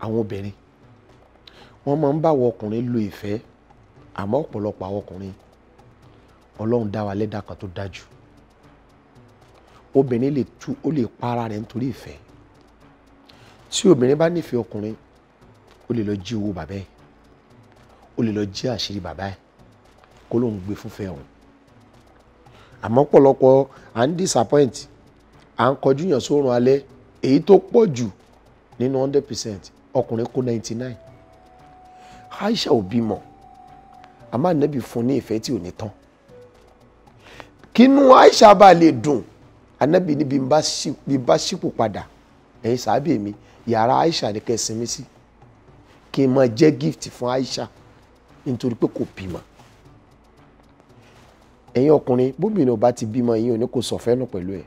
Àwọn obìnrin wọ́n máa ń bá àwọn ọkùnrin lo ìfẹ́, àmọ́ ọ̀pọ̀lọpọ̀ àwọn ọkùnrin Ọlọ́run dá wa lẹ́dàá kan tó dájú. Obìnrin lè tú, ó lè pa ara rẹ̀ nítorí ìfẹ́. Tí obìnrin bá nífẹ̀ẹ́ ọkùnrin, ó lè lọ jí owó bàbá ẹ̀, ó lè lọ jí àṣírí bàbá ẹ̀ kó lóun gbé fúnfẹ́ òun. Àmọ́ ọ̀pọ̀lọpọ̀ à ń disappoint, à ń kọjú yàn sórun alẹ́. Èyí tó pọ̀ jù nínú 100% ọkùnrin kó 99. Aisha ò bímọ, àmọ́ Ànábì fún ní ìfẹ́ tí ò ní tán. Kínú Aisha bá lè dùn, Ànábì ní bí n bá ṣípò padà, ẹ̀yin sàábì mi, yàrá Aisha ni kẹ́ ẹ sinmi sí, kí n máa jẹ́ gift fún Aisha nítorí pé kò bímọ. Ẹ̀yin ọkùnrin, bóbìnrin ò bá ti bímọ, ẹ̀yin ò ní kò sọ̀fẹ́ nù pẹ̀lú ẹ̀.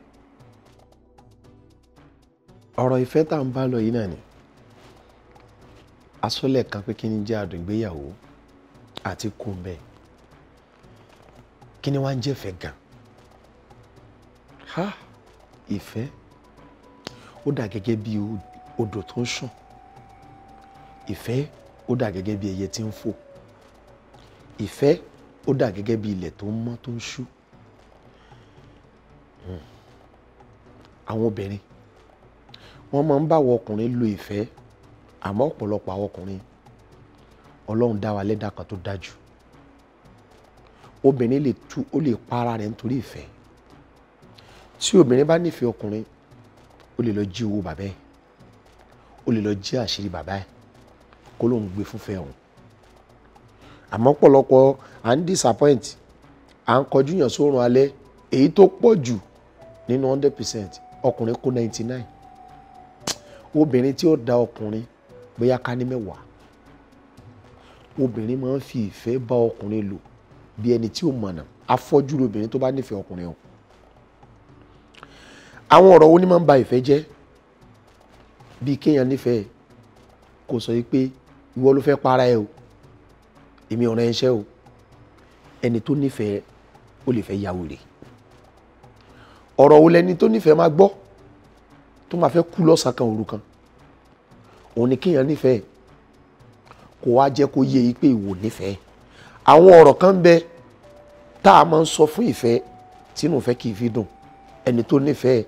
Ọ̀rọ̀ ìfẹ́ tá à ń bá lọ yìí náà ni asọ́lẹ̀ kan pé kí ni jẹ́ adùn ìgbéyàwó àti kú mbẹ́, kí ni wá ń jẹ́ ìfẹ́ gan? Ha, ìfẹ́ ó dà gẹ́gẹ́ bí odò tó ń ṣàn. Ìfẹ́ ó dà gẹ́gẹ́ bí ẹyẹ tí ń fò. Ìfẹ́ ó dà gẹ́gẹ́ bí ilẹ̀ tó ń mọ́ tó ń ṣú. Àwọn obìnrin wọ́n máa ń bá àwọn ọkùnrin lo ìfẹ́, àmọ́ ọ̀pọ̀lọpọ̀ àwọn ọkùnrin Ọlọ́run dá wa lẹ́dàá kan tó dájú. Obìnrin lè tú, ó lè pa ara rẹ̀ nítorí ìfẹ́. Tí obìnrin bá nífẹ̀ẹ́ ọkùnrin, ó lè lọ jí owó bàbá ẹ̀, ó lè lọ jí àṣírí bàbá ẹ̀ kó lóun gbé fúnfẹ́ òun. Àmọ́ ọ̀pọ̀lọpọ̀ à ń disappoint, à ń kọjú yàn sórun alẹ́. Èyí tó pọ̀ jù nínú 100% ọkùnrin kó 99. Obìnrin tí ó da ọkùnrin bóyá ká ní 10. Obìnrin máa ń fi ìfẹ́ bá ọkùnrin lò bí ẹni tí ó mọ̀nà. Afọ́jú lobìnrin tó bá nífẹ̀ẹ́ ọkùnrin o. Àwọn ọ̀rọ̀ wo ni máa ń ba ìfẹ́ jẹ́? Bí kéèyàn nífẹ̀ẹ́ kó sọ yìí pé ìwọ ló fẹ́ para ẹ o, èmi ò rán iṣẹ́ o. Ẹni tó nífẹ̀ẹ́ ó lè fẹ́ ya wèrè. Ọ̀rọ̀ wo lẹni tó nífẹ̀ẹ́ máa gbọ́ tó máa fẹ́ kú lọ́sàn-án kan òru kan? Òun ni kéèyàn nífẹ̀ẹ́ kó wá jẹ́ kó yé e pé ìwọ nífẹ̀ẹ́. Àwọn ọ̀rọ̀ kan bẹ tá a máa ń sọ fún ìfẹ́ tínú ìfẹ́ kì í fi dùn. Ẹni tó nífẹ̀ẹ́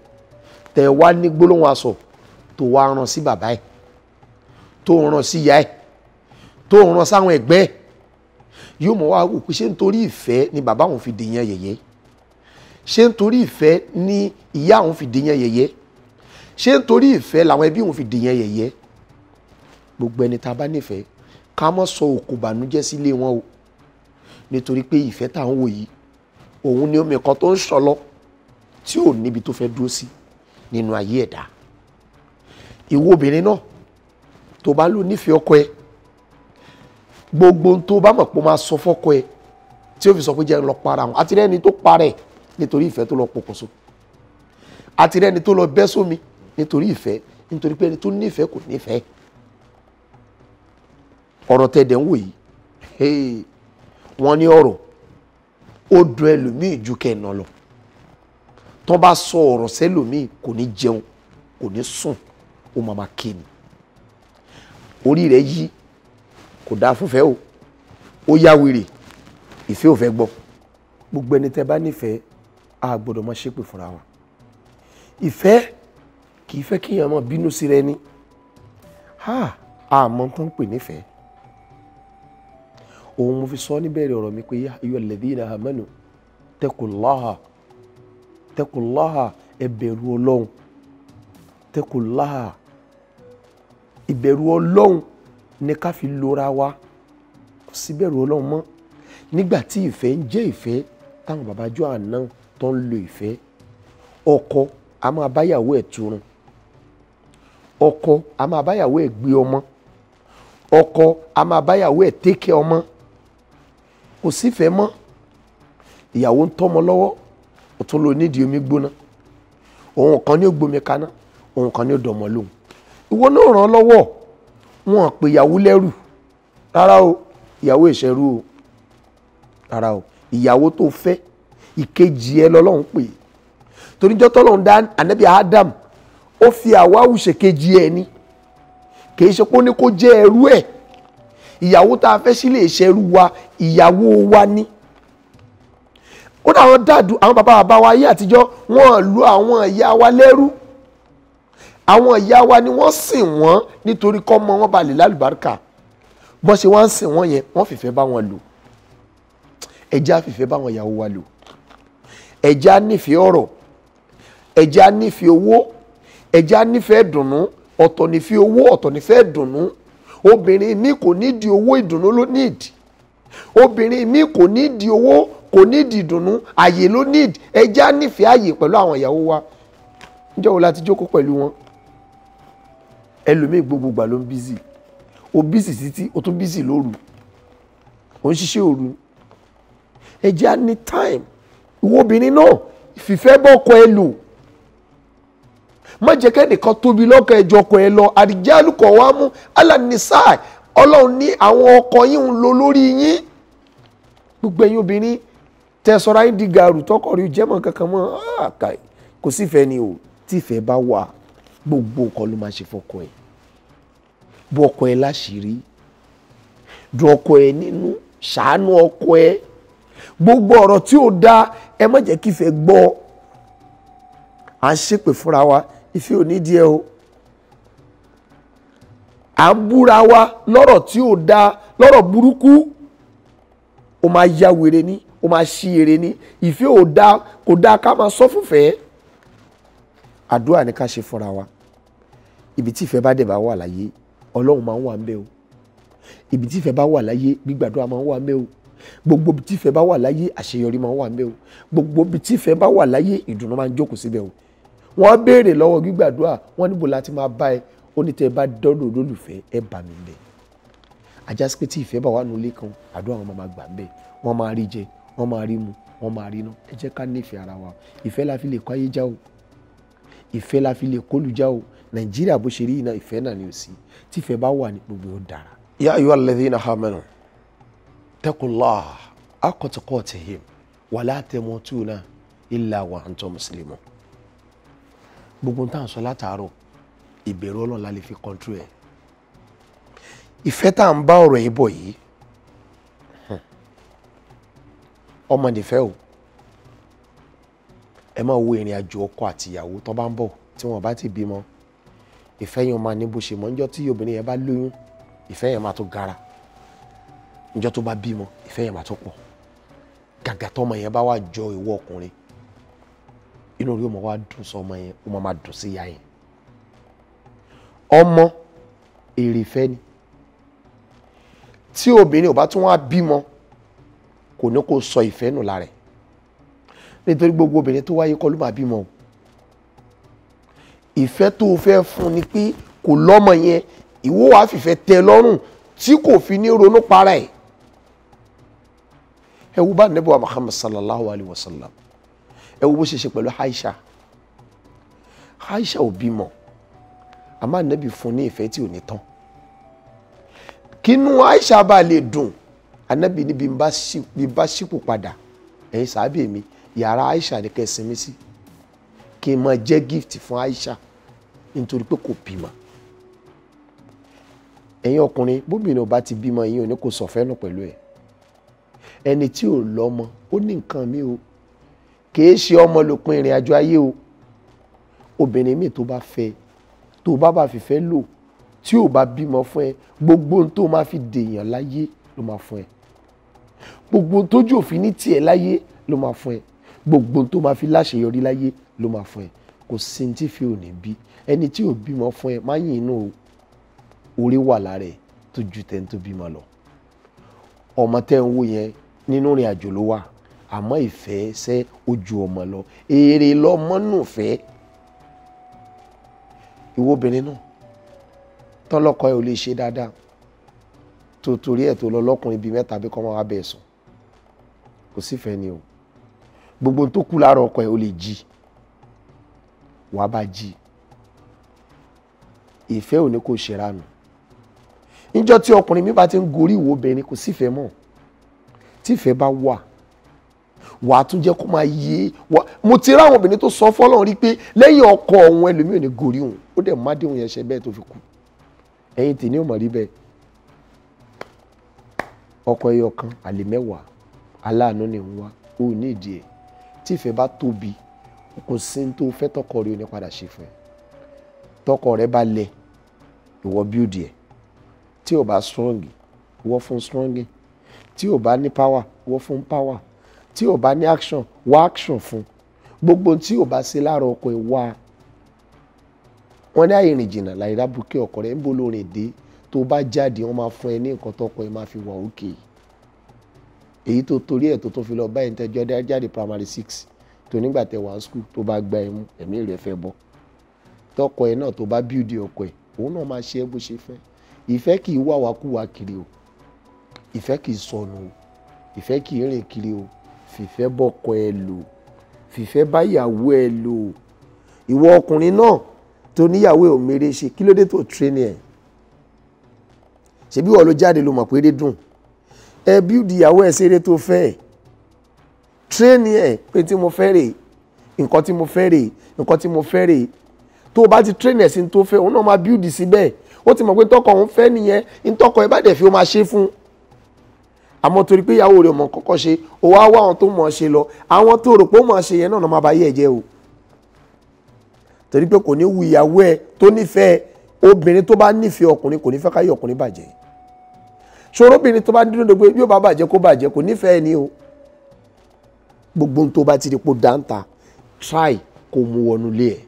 tẹ wá ní gbólóhùn aṣọ tó wá rán sí bàbá ẹ̀, tó rán sí ìyá ẹ̀, tó rán sáwọn ẹ̀gbẹ́ ẹ̀, yóò mọ̀ wá wò pé ṣé nítorí ìfẹ́ ni bàbá òun fi dèèyàn yẹ̀yẹ́? Ṣé nítorí ìfẹ́ ni ìyá òun fi dèèyàn yẹ̀yẹ́? Ṣé nítorí ìfẹ́ làwọn ẹbí òun fi dèèyàn yẹ̀yẹ́? Gbogbo ẹni tá a bá nífẹ̀ẹ́ ká má sọ òkò bànújẹ́ sílé wọn o, nítorí pé ìfẹ́ tá à ń wò yìí òun ni omi kan tó ń ṣọlọ tí ò níbi tó fẹ́ dúró sí nínú ayé ẹ̀dá. Ìwọ obìnrin náà tó bá lò nífẹ̀ẹ́ ọkọ ẹ, gbogbo ohun tó bá mọ̀ pé ó máa sọ fọ́kọ ẹ tí ó fi sọ pé jẹ́ lọ para wọn, àti rẹ́ni tó para ẹ̀ nítorí ìfẹ́ tó lọ pokùnso, àti rẹ́ni tó lọ bẹ́ sómi nítorí ìfẹ́, nítorí pé ẹni tó nífẹ̀ẹ́ kò nífẹ̀ẹ́. Ọ̀rọ̀ tẹ̀dẹ̀ ń wò yìí, wọ́n ní ọ̀rọ̀ ó dùn ẹlòmíì ju kẹ́ẹ̀nà lọ. Tó bá sọ ọ̀rọ̀ sẹ́lòmíì kò ní jẹun, kò ní sùn, ó máa ma ké ni. Orí rẹ̀ yí, kò dáa fúnfẹ́ o, ó yá wèrè, ìfẹ́ ò fẹ́ gbọ́. Gbogbo ẹni tẹ́ bá nífẹ̀ẹ́ a gbọ́dọ̀ máa ṣépè fúnra wa. Ìfẹ́ kì í fẹ́ kéèyàn máa bínú sí rẹ ni. Àmọ́ tó ń pè nífẹ̀ẹ́. Òun mo fi sọ níbẹ̀rẹ̀ ọ̀rọ̀ mi pé ya ayyuhal ladhina amanu taqullaha, taqullaha, ẹ bẹ̀rù Ọlọ́run, taqullaha. Ìbẹ̀rù Ọlọ́run ni ká fi lora wa. Kò sí bẹ̀rù Ọlọ́run mọ́. Nígbà tí ìfẹ́ ń jẹ́ ìfẹ́ táwọn bàbá jọ àná tó ń lo ìfẹ́, ọkọ a máa báyàwó ẹ̀ túrun, ọkọ a máa báyàwó ẹ̀ gbé ọmọ, ọkọ a máa báyàwó ẹ̀ tẹ́kẹ̀ ọmọ. Kò sífẹ̀ẹ́ mọ́. Ìyàwó ń tọ́mọ lọ́wọ́, ó tún lọ nídìí omi gbóná, òun kan ní ó gbomi kaná, òun kan ní ó dọ̀mọ́ lóhùn. Ìwọ náà ràn án lọ́wọ́. Wọn pè ìyàwó lẹ́rù rárá o, ìyàwó ìṣẹ́rú o, rárá o. Ìyàwó tó fẹ́ ìkejì ẹ lọ́lọ́run pè é. Torí jọ́ tọ́lọ́run dá Ànábì Adam, ó fi àwáwù ṣèkejì ẹ ní. Kì í ṣe pé ó ní kó jẹ́ ẹrú ẹ̀. Ìyàwó tá a fẹ́ sílé ìṣẹ́rú wa, ìyàwó wa ni. Kódà àwọn dáàdù, àwọn bàbá bàbá wa ayé àtijọ́, wọ́n lu àwọn ìyá wa lẹ́rú. Àwọn ìyá wa ni wọ́n sìn wọ́n nítorí kọ́mọ wọn ba lè lálùbáríkà. Bọ́n ṣe wọ́n ń sìn wọ́n yẹn, wọ́n fìfẹ́ bá wọn lò. Ẹja fìfẹ́ bá wọn ìyàwó wa lò. Ẹja nífẹ̀ẹ́ ọ̀rọ̀, ẹja nífẹ̀ẹ́ owó, ẹja nífẹ̀ẹ́ dùnnú. Ọ̀tọ̀ nífẹ̀ẹ́ owó, ọ̀tọ̀ nífẹ̀ẹ́ dùnnú. Obìnrin mi kò ní di owó, ìdùnnú ló níìdì. Obìnrin mi kò ní di owó, kò ní di ìdùnnú, àyè ló níìdì. Ẹja nífẹ̀ẹ́ àyè pẹ̀lú àwọn ìyàwó wa. Ǹjẹ́ wo la ti jókòó pẹ̀lú wọn? Ẹlòmíì gbogbo ìgbà ló ń bízì. O bízì títí, o tún bízì lóru. O ń ṣiṣẹ́ òru. Ẹja ní time. Ìwọ obìnrin náà fìfẹ́ bọ́kọ ẹ lò. Má jẹ́ kẹ́nìkan tóbi lọ́kàn ẹjọ́ ọkọ ẹ lọ. Àdìjálùkọ̀ wa mú alánìsá. Ọlọ́run ní àwọn ọkọ yín ń lo lórí yín. Gbogbo ẹ̀yin obìnrin tẹ sọra yín di gàrú tọkọ rí jẹ́mọ̀ kankan mọ́. Kò sífẹ́ ni o. Tífẹ́ bá wà, gbogbo nǹkan ló máa ṣe fọkọ ẹ. Bọ́ ọkọ ẹ láṣìírí, dùn ọkọ ẹ nínú, ṣàánú ọkọ ẹ. Gbogbo ọ̀rọ̀ tí ò dáa, ẹ má jẹ́ kífẹ́ gbọ́. À ń ṣépè fúnra wa, ìfẹ́ ò ní díẹ̀ o. À ń búra wa lọ́rọ̀ tí ò dáa, lọ́rọ̀ burúkú. Ó máa ya wèrè ni, ó máa ṣí èrè ni. Ìfẹ́ ò dáa, kò dáa ká máa sọ fúnfẹ́. Àdúrà ni ká ṣe fúnra wa. Ibi tí ìfẹ́ bá dẹ̀ bá wà láyé, Ọlọ́run máa ń wà ńbẹ̀ o. Ibi tí ìfẹ́ bá wà láyé, gbígbàdúrà máa ń wà ńbẹ̀ o. Gbogbo ibi tí ìfẹ́ bá wà láyé, àṣeyọrí máa ń wà ńbẹ̀ o. Gbogbo ibi tí ìfẹ́ bá wà láyé, ìdùnnú máa ń jókòó síbẹ̀ o. Wọ́n béèrè lọ́wọ́ gbígbàdúrà, wọ́n níbo la ti máa bá ẹ. Ó ní tẹ́ ẹ bá dọ́dọ̀ olólùfẹ́, ẹ bá mi ńbẹ̀. Àjásí pé tí ìfẹ́ bá wà nulẹ̀ kan, àdúrà wọn máa gbà ńbẹ̀. Wọ́n máa rí jẹ, wọ́n máa rí mu, wọ́n máa rí ná. Ẹ jẹ́ ká nífẹ̀ẹ́ ara wa. Ìfẹ́ la fi lè kọ́ ayé já o. Ìfẹ́ la fi lè kólu já o. Nàìjíríà bó ṣe rí iná, ìfẹ́ náà ni ò sí. Tí ìfẹ́ bá wà ní gbogbo ó dára. Ya ayyuhal ladhina amanu taqullaha haqqa tuqatihi wa la tamutuna illa wa antum muslimun. Gbogbo tá à ń sọ látàárọ̀, ìbẹ̀rù Ọlọ́run la lè fi kọ́ńtró ẹ̀. Ìfẹ́ tá à ń bá ọ̀rọ̀ yìí bọ̀ yìí, ọmọ nìfẹ́ o. Ẹ máa wo ìrìn àjò ọkọ àti ìyàwó tó bá ń bọ̀ tí wọ́n bá ti bímọ. Ìfẹ́ yẹn máa ní bó ṣe mọ́. Níjọ́ tí obìnrin yẹn bá lóyún, ìfẹ́ yẹn máa tó gara. Níjọ́ tó bá bímọ, ìfẹ́ yẹn máa tó pọ̀. Gàgà tọmọ yẹn bá wà jọ ìwọ ọkùnrin, inú orí ó máa wá dùn sí ọmọ yẹn, ó máa dùn sí ìyá yẹn. Ọmọ èrè ìfẹ́ ni. Tí obìnrin ò bá tún wá bímọ, kò ní kó sọ ìfẹ́ nù lára ẹ̀. Nítorí gbogbo obìnrin tó wáyé kọ́ ló máa bímọ o. Ìfẹ́ tó o fẹ́ fún ni pé kò lọ́mọ yẹn, ìwọ wàá fìfẹ́ tẹ́ lọ́rùn tí kò fi ní ronú para ẹ̀. Ẹ wo bá Ànábì wa Muhammad sallallahu alayhi wa sallam, ẹ wo bó ṣe ṣe pẹ̀lú Aisha. Aisha ò bímọ, àmọ́ Ànábì fún ní ìfẹ́ tí ò ní tán. Kínú Aisha bá lè dùn, Ànábì ní bí n bá ṣípò padà, ẹ̀yin sàábẹ̀ mi, yàrá Aisha ni kẹ́ ẹ sinmi sí, kí n máa jẹ́ gift fún Aisha nítorí pé kò bímọ. Ẹ̀yin ọkùnrin, bóbìnrin ò bá ti bímọ, ẹ̀yin ò ní kó sọ̀fẹ́ nù pẹ̀lú ẹ̀. Ẹni tí ò lọ́mọ, ó ní nǹkan mi o. Kìí ṣe ọmọ lópin ìrìn àjò ayé o. Obìnrin mi tó bá fẹ́, tó bá bá fìfẹ́ lò, tí ò bá bímọ fún ẹ, gbogbo ohun tó máa fi dèèyàn láyé ló máa fún ẹ. Gbogbo ohun tójú òfin ní tiẹ̀ láyé ló máa fún ẹ. Gbogbo ohun tó máa fi láṣeyọrí láyé ló máa fún ẹ. Kò sí ní tí fi ò ní bí. Ẹni tí ò bímọ fún ẹ, má yìn inú o. Orí wà lára ẹ tó ju tẹni tó bímọ lọ. Ọmọ tẹ́ ń wò yẹn nínú ìrìn àjò ló wà, àmọ́ ìfẹ́ ṣẹ́ ojú ọmọ lọ. Èrè lọmọ nù fẹ́. Ìwọ obìnrin náà tọ́lọ́kọ ẹ ò lè ṣe dáadáa, tó torí ẹ̀ tó lọ lọ́kùnrin bíi mẹ́ta bí kọ́ máa wá bẹ́ẹ̀ sùn, kò sífẹ̀ẹ́ ni o. Gbogbo tó kú láàárọ̀ ọkọ ẹ ò lè jí, wàá bá jí. Ìfẹ́ ò ní kó ṣe ranù. Níjọ́ tí ọkùnrin mi bá ti ń gorí ìwọ obìnrin, kò sífẹ̀ẹ́ mọ́. Tífẹ̀ẹ́ bá wà, wà á tún jẹ́ kó máa yé wà. Mo ti ráwọn obìnrin tó sọ fọ́lọ́run rí pé lẹ́yìn ọkọ òun ẹlòmíì ò ní gorí òun, ó dẹ̀ má déhùn yẹn ṣe bẹ́ẹ̀ tó fi kú. Ẹ̀yin tì ní ò mọ̀ rí bẹ́ẹ̀. Ọkọ ẹyọ kan àlè mẹ́wàá, aláàánú ni ń wá, ó ní ìdí ẹ̀. Tí ìfẹ́ bá tóbi, kò sí ní tó fẹ́ tọkọ rẹ ò ní padà ṣe fún ẹ. Tọkọ rẹ bá lẹ, ìwọ build ẹ̀. Tí ò bá strong, ìwọ fún strong. Tí ò bá ní power, ìwọ fún power. Tí ò bá ní action, wá action fún. Gbogbo tí ò bá ṣe lára ọkọ ẹ wá. Wọ́n ní àìrìn jìnnà láìra bùkẹ́ ọkọ rẹ̀ ń bó lórin dé. Tó bá jáde, wọ́n máa fún ẹ ní nǹkan tọkọ ẹ máa fi wà òkè. Èyí tó torí ẹ̀ tó tún fi lọ bá ẹni tẹ́jọ́ jáde primary 6 tó nígbà tẹ wà school tó bá gba ẹmu, ẹ̀mí rẹ̀ fẹ́ bọ́. Tọkọ ẹ náà tó bá build ọkọ ẹ, òun náà máa ṣe é bó ṣe fẹ́. Ìfẹ́ kì í wà wá kú wá kiri o. Ìfẹ́ kì í sọnù o. Ìfẹ́ kì í rìn kiri o. Fìfẹ́ bọ́kọ ẹ lò. Fìfẹ́ bá ìyàwó ẹ lò. Ìwọ ọkùnrin náà tó níyàwó ẹ ò mèrè ṣe, kí ló dé tó train ẹ? Ṣebí ìwọ ló jáde ló mọ̀ pé eré dùn. Ẹ build ìyàwó ẹ ṣeré tó fẹ́ ẹ. Train ẹ pé tí mo fẹ́ rèé, nǹkan tí mo fẹ́ rèé, nǹkan tí mo fẹ́ rèé. Tó o bá ti train ẹ sí tó fẹ́, òun náà máa build síbẹ̀. Ó ti mọ̀ pé tọkọ òun fẹ́ nìyẹn, ntọkọ ẹ bá dẹ̀ fi ó máa ṣe fún. Àmọ́ torí pé ìyàwó rẹ̀ mọ̀ kọ́kọ́ ṣe, ó wá wá àwọn tó mọ̀ ṣe lọ. Àwọn tó rò pé ó mọ̀ ṣe yẹn náà máa bá yé ẹ jẹ́ o. Torí pé kò ní wu ìyàwó ẹ tó nífẹ̀ẹ́. Obìnrin tó bá nífẹ̀ẹ́ ọkùnrin kò ní fẹ́ káyé ọkùnrin bàjẹ́. Ṣòro obìnrin tó bá dúró de pé bí ó bá bàjẹ́ kó bàjẹ́, kò nífẹ̀ẹ́ ni o. Gbogbo ohun tó bá ti di pò dáńtà, try kó mú wọnú ilé ẹ.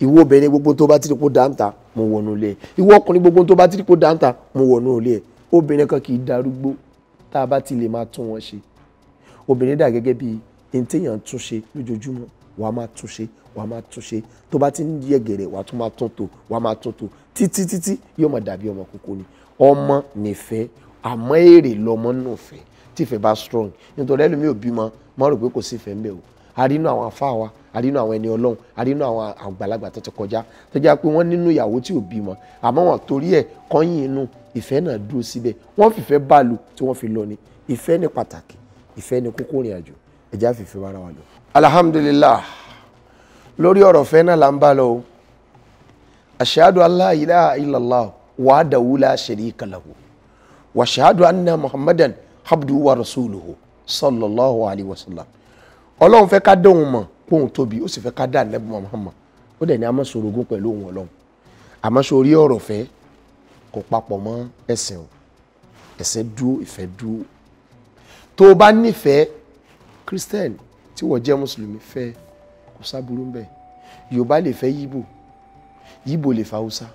Ìwọ obìnrin gbogbo tó bá ti di pò dáńtà, mú wọnú ilé ẹ. Ìwọ ọkùnrin gbogbo tó bá ti di pò dáńtà, mú wọnú ilé ẹ. Obìnrin kan kì í darúgbó tá a bá ti lè máa tún wọn ṣe. Obìnrin dà gẹ́gẹ́ bí ẹni téèyàn tún ṣe lójoojúmọ́, wàá máa tún ṣe, wàá máa tún ṣe. Tó bá ti ń yẹ̀gẹ̀rẹ̀, wàá tún máa tún tò, wàá máa tún tò títí títí yóò máa dàbí ọmọ kókó ni. Ọmọ nìfẹ́, àmọ́ èrè lọmọ nùfẹ́. Tífẹ́ bá strong, nítorí ẹlòmíì ò bímọ, má rò pé kò sí ìfẹ́ ńbẹ̀ o. A rí inú àwọn afá wa, a rí inú àwọn ẹni Ọlọ́run, a rí inú àwọn àgbàlagbà tó ti kọjá, tó jẹ́ pé wọ́n nínú ìyàwó tí ò bímọ, àmọ́ wọn torí ẹ̀ kọ́yìn inú ìfẹ́ náà dúró síbẹ̀. Wọ́n fìfẹ́ bá lò tí wọ́n fi lọ ni. Ìfẹ́ ní pàtàkì, ìfẹ́ ní kókó ìrìn àjò. Ẹ jẹ́ á fìfẹ́ bára wa lò. Alhamdulillah, lórí ọ̀rọ̀ fẹ́ náà là ń bá lọ o. Ashhadu an la ilaha illallah wahdahu la sharika lahu wa ashhadu anna Muhammadan abduhu wa rasuluhu sallallahu alayhi wa sallam. Ọlọ́run fẹ́ ká dóhun mọ̀ póhun tóbi, ó sì fẹ́ ká dá Ànábì Muhammad. Ó dẹ̀ ní a máa sorogún pẹ̀lú òun Ọlọ́run. Àmọ́ sórí ọ̀rọ̀ fẹ́ kò papọ̀ mọ́ ẹ̀sìn o. Ẹ̀sìn dúró, ìfẹ́ dúró. Tó o bá nífẹ̀ẹ́ Christian tí wọ́n jẹ́ Mùsùlùmí fẹ́, kò sábúrú ń bẹ̀. Yorùbá lè fẹ́ Yíbò, Yíbò lè fẹ́ Haúsá,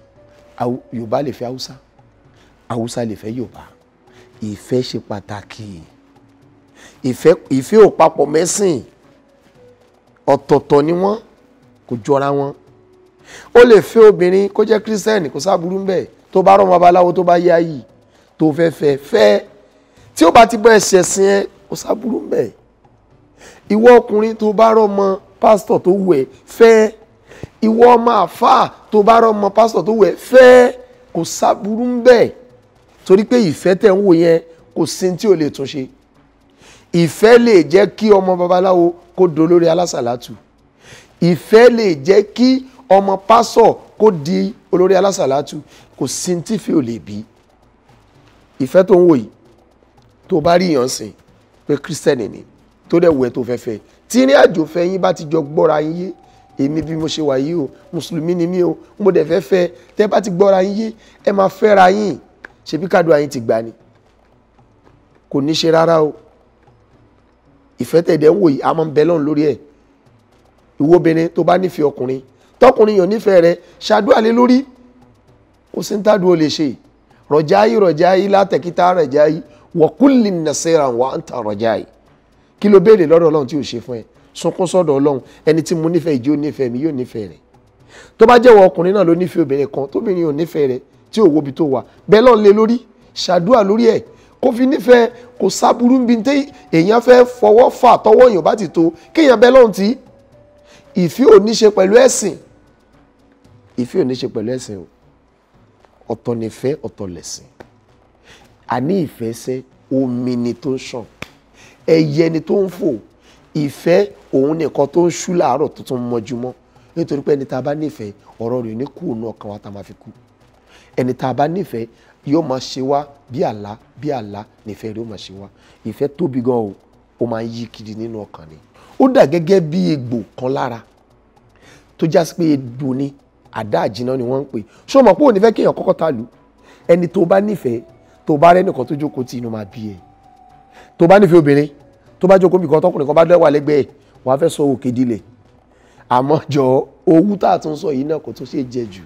Yorùbá lè fẹ́ Haúsá, Haúsá lè fẹ́ Yorùbá. Ìfẹ́ ṣe pàtàkì. Ìfẹ́ ò papọ̀ mẹ́sìn. Ọ̀tọ̀ọ̀tọ̀ ni wọ́n, kò jọra wọn. Ó lè fẹ́ obìnrin kó jẹ́ Christian, kò sábúrú ń bẹ̀. Tó bá rọ́mọ babaláwo tó bá yáyì tó fẹ́ fẹ́ fẹ́, tí ó bá ti bọ́ ẹsẹ̀ sin ẹ, kò sábúrú ń bẹ̀. Ìwọ ọkùnrin tó bá rọ́mọ pásítọ̀ tó wù ẹ́ fẹ́, ìwọ ọmọ àfáà tó bá rọ́mọ pásítọ̀ tó wù ẹ́ fẹ́, kò sábúrú ń bẹ̀. Torí pé ìfẹ́ tẹ̀ ń wò yẹn kò sí tí ò lè tún ṣe. Ìfẹ́ lè jẹ́ kí ọmọ babaláwo kó dolórí alásàlátù. Ìfẹ́ lè jẹ́ kí ọmọ pásọ̀ kó di olórí alásàlátù. Kò sí tí fi ò lè bí. Ìfẹ́ tó ń wò yìí, tó bá rí èèyàn sìn pé Kírísítẹ́nì ni, tó dẹ̀ wù ẹ́ tó fẹ́ fẹ́, tí ìrìn àjò fẹ́ yín bá ti jọ gbọ́ra yín yé, èmi bí mo ṣe wà yìí o, Mùsùlùmí ni mí o, mo dẹ̀ fẹ́ fẹ́, tẹ́ bá ti gbọ́ra yín yé, ẹ máa fẹ́ra yín. Ṣebí kádùá yín ti gbà ni. Kò ní ṣe rárá o. Ìfẹ́ tẹ̀dẹ̀ ń wò yìí, a máa ń bẹ lọ́run lórí ẹ̀. Ìwọ obìnrin tó bá nífẹ̀ẹ́ ọkùnrin, tọkùnrin yàn nífẹ̀ẹ́ rẹ, ṣàdúrà lé lórí. Kò sí ní tádùn ó lè ṣe. Rọ̀jáyí rọ̀jáyí látẹ̀kítà rọ̀jáyí wa kulli nasiran wa anta rọ̀jáyí. Kí ló béèrè lọ́dọ̀ Ọlọ́run tí ò ṣe fún ẹ? Sunkún sọ́dọ̀ Ọlọ́run, ẹni tí mo nífẹ̀ẹ́ ìjó nífẹ̀ẹ́ mi yóò nífẹ̀ẹ́ rẹ̀. Tó bá jẹ́wọ́ ọkùnrin náà ló nífẹ̀ẹ́ obìnrin kan, tóbìnrin ò nífẹ̀ẹ́ rẹ̀, tí ò wobi tó wà, bẹ́ẹ̀ lọ́n lé lórí, ṣàdúrà lórí ẹ̀, kó fi nífẹ̀ẹ́. Kò sábúrú bí tí èèyàn fẹ́ fọwọ́ fà tọwọ́ èèyàn bá ti tó, kéèyàn bẹ́ẹ̀ lọ́n tí. Ìfẹ́ ò ní ṣe pẹ̀lú ẹ̀sìn. Ìfẹ́ ò ní ṣe pẹ̀lú ẹ̀sìn o. Ọ̀tọ̀ nífẹ̀ẹ́, ọ̀tọ̀ lẹ̀sìn. Àní ìfẹ́ sẹ́ omi ni tó ń ṣàn, ẹyẹ ni tó ń fò. Ìfẹ́ òun nìkan tó ń ṣú láàárọ̀ tó tún mọ́júmọ́. Nítorí pé ẹni tá a bá nífẹ̀ẹ́, ọ̀rọ̀ rẹ̀ ní kú òun ọkàn wa tá a máa fi kú. Ẹni tá a bá nífẹ̀ẹ́ yóò máa ṣe wá bí àlá, bí àlá nífẹ̀ẹ́ rẹ̀ yóò máa ṣe wá. Ìfẹ́ tóbi gan o, ó máa ń yí kiri nínú ọkàn ni. Ó dà gẹ́gẹ́ bí egbò kan lára tó já sí pé egbò ni, àdá àjìnà ni wọ́n ń pè. Ṣé o mọ̀ pé ò ní fẹ́ kéèyàn kọ́kọ́ ta lù? Ẹni tó bá nífẹ̀ẹ́, tó bá rẹ́nìkan tó jókòó tí inú máa bí ẹ. Tó bá nífẹ̀ẹ́ obìnrin, tó bá jókòó nìkan tọkùnrin kan bá dẹ́wà lẹ́gbẹ̀ẹ́, wàá fẹ́ sọ òkè dilẹ̀. Àmọ́ jọ owú tá a tún sọ yìí náà kò tún ṣe jẹ jù.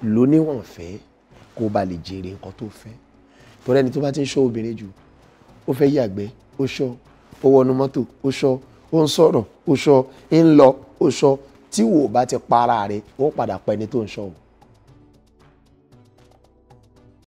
Lóníwọ̀n fẹ́ kó ba lè jèrè nǹkan tó fẹ́. Torí ẹni tó bá ti ń ṣọ́ obìnrin jù, ó fẹ́ yàgbẹ́, ó ṣọ́, ó wọnú mọ́tò, ó ṣọ́, ó ń sọ̀rọ̀, ó ṣọ́, ń lọ, ó ṣọ́. Tí wò bá ti para rẹ̀, ó padà pa ẹni tó ń ṣọ́ o.